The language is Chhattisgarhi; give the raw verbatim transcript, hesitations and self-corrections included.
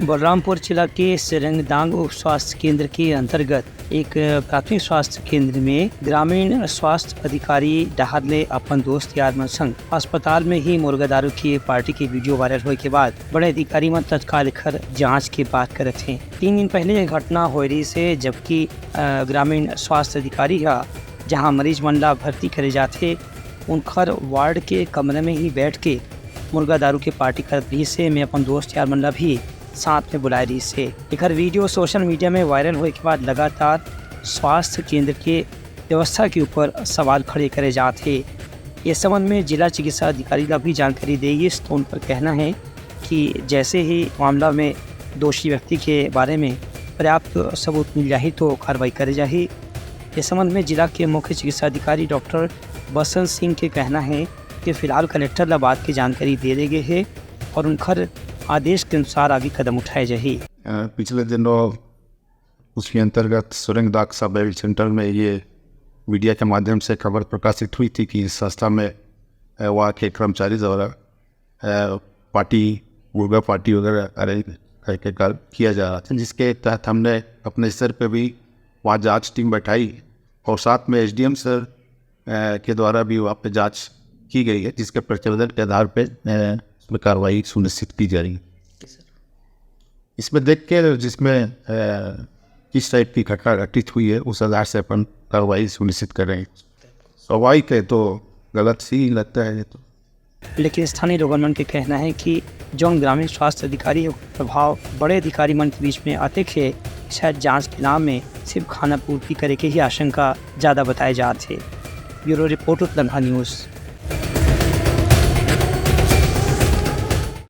बलरामपुर जिला के सेरंगदांग उप स्वास्थ्य केंद्र के अंतर्गत एक प्राथमिक स्वास्थ्य केंद्र में ग्रामीण स्वास्थ्य अधिकारी डहार ले अपन दोस्त यार मन संग अस्पताल में ही मुर्गा दारू के पार्टी के वीडियो वायरल होए के बाद बड़े अधिकारी मन तत्काल एखर जांच के बात करत हे। तीन दिन पहले यह घटना होए रहिस हे, जबकि, अ, ग्रामीण स्वास्थ्य अधिकारी ह जहां मरीज मन ला भर्ती करे जाथे, उनखर वार्ड के कमरे में ही बैठ के मुर्गा दारू के पार्टी करत रहिस हे। मैं अपन दोस्त यार मन ला भी साथ में बुलाए रहिस हे। एखर वीडियो सोशल मीडिया में वायरल होए के बाद लगातार स्वास्थ्य केंद्र के व्यवस्था के ऊपर सवाल खड़े करे जात हे। ये संबंध में जिला चिकित्सा अधिकारी ला भी जानकारी दे गिस, तो उनकर कहना है कि जैसे ही मामला में दोषी व्यक्ति के बारे में पर्याप्त सबूत मिल जाही, तो कार्रवाई करे जाही। ये संबंध में जिला के मुख्य चिकित्सा अधिकारी डॉक्टर बसंत सिंह के कहना है कि फिलहाल कलेक्टर ला बात की जानकारी दे दे गए है और उनखर आदेश के अनुसार आगे कदम उठाए जाही। अ, पिछले दिनों उसके अंतर्गत सुरंगदाग सब हेल्थ सेंटर में ये मीडिया के माध्यम से खबर प्रकाशित हुई थी कि इस संस्था में, अ, वहाँ के कर्मचारी द्वारा, अ, पार्टी, मुर्गा पार्टी वगैरह अरेंज करके कर किया जा रहा था, जिसके तहत हमने अपने स्तर पे भी वहाँ जांच टीम बैठाई और साथ में एसडीएम सर, अ, के द्वारा भी वहाँ पे जांच की गई है, जिसके प्रतिवेदन के आधार पे, अ, उसमें कार्रवाई सुनिश्चित की जा रही है। इसमें देख के जिसमें, अ, किस टाइप की घटना घटित हुई है, उस आधार से अपन कार्रवाई सुनिश्चित कर रहे हैं। स्वाभाविक है, तो गलत ही लगता है ये तो। लेकिन स्थानीय लोगन मन के कहना है कि जौन ग्रामीण स्वास्थ्य अधिकारी हे, ओकर प्रभाव बड़े अधिकारी मन के बीच में अतेक हे, शायद जांच के नाम में सिर्फ खाना पूर्ति करे के ही आशंका ज्यादा बताए जात हे। ब्यूरो रिपोर्ट, उतलंघा न्यूज।